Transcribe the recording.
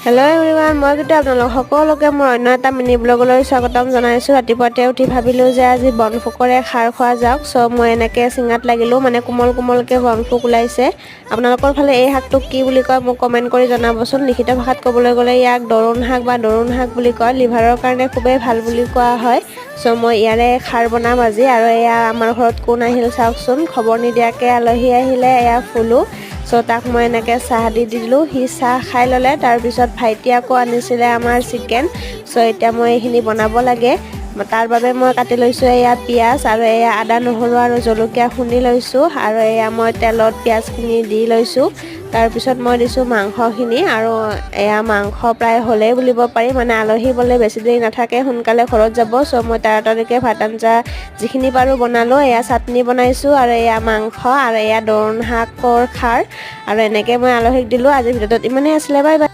Hello' everyone, মই কিন্তু আপোনালোক সকলোকে মোৰ অন্য এটা মিনি ব্লগলৈ স্বাগতম জনাইছোঁ। ৰাতিপুৱাতে উঠি ভাবিলোঁ যে আজি বনফুকৰে খাৰ খোৱা যাওক। চ' মই এনেকৈ চিঙাত লাগিলোঁ, মানে কোমল কোমলকৈ বনফুক ওলাইছে। আপোনালোকৰ ফালে এই শাকটোক কি বুলি কয়, মোক কমেণ্ট কৰি জনাবচোন। লিখিত ভাষাত ক'বলৈ গ'লে ইয়াক দৰোণ শাক বা দৰোণ শাক বুলি কয়। লিভাৰৰ কাৰণে খুবেই ভাল বুলি কোৱা হয়। চ' মই ইয়াৰে খাৰ বনাম আজি। আৰু এয়া আমাৰ ঘৰত কোন আহিল চাওকচোন। খবৰ নিদিয়াকৈ আলহী আহিলে। এয়া ফুলো। চ' তাক মই এনেকৈ চাহ দি দিলোঁ, সি চাহ খাই ল'লে। তাৰপিছত ভাইটি আকৌ আনিছিলে আমাৰ চিকেন। চ' এতিয়া মই এইখিনি বনাব লাগে। তাৰ বাবে মই কাটি লৈছোঁ এয়া পিঁয়াজ আৰু এয়া আদা, নহৰু আৰু জলকীয়া খুন্দি লৈছোঁ। আৰু এয়া মই তেলত পিঁয়াজখিনি দি লৈছোঁ। তাৰপিছত মই দিছোঁ মাংসখিনি। আৰু এয়া মাংস প্ৰায় হ'লেই বুলিব পাৰি। মানে আলহী বোলে বেছি দেৰি নাথাকে, সোনকালে ঘৰত যাব। চ' মই তাড়াতাড়িকৈ ভাত আঞ্জা যিখিনি পাৰোঁ বনালোঁ। এয়া চাটনি বনাইছোঁ আৰু এয়া মাংস আৰু এয়া দৰোণ শাকৰ খাৰ। আৰু এনেকৈ মই আলহীক দিলোঁ। আজিৰ ভিডিঅ'টোত ইমানেই আছিলে। Bye bye.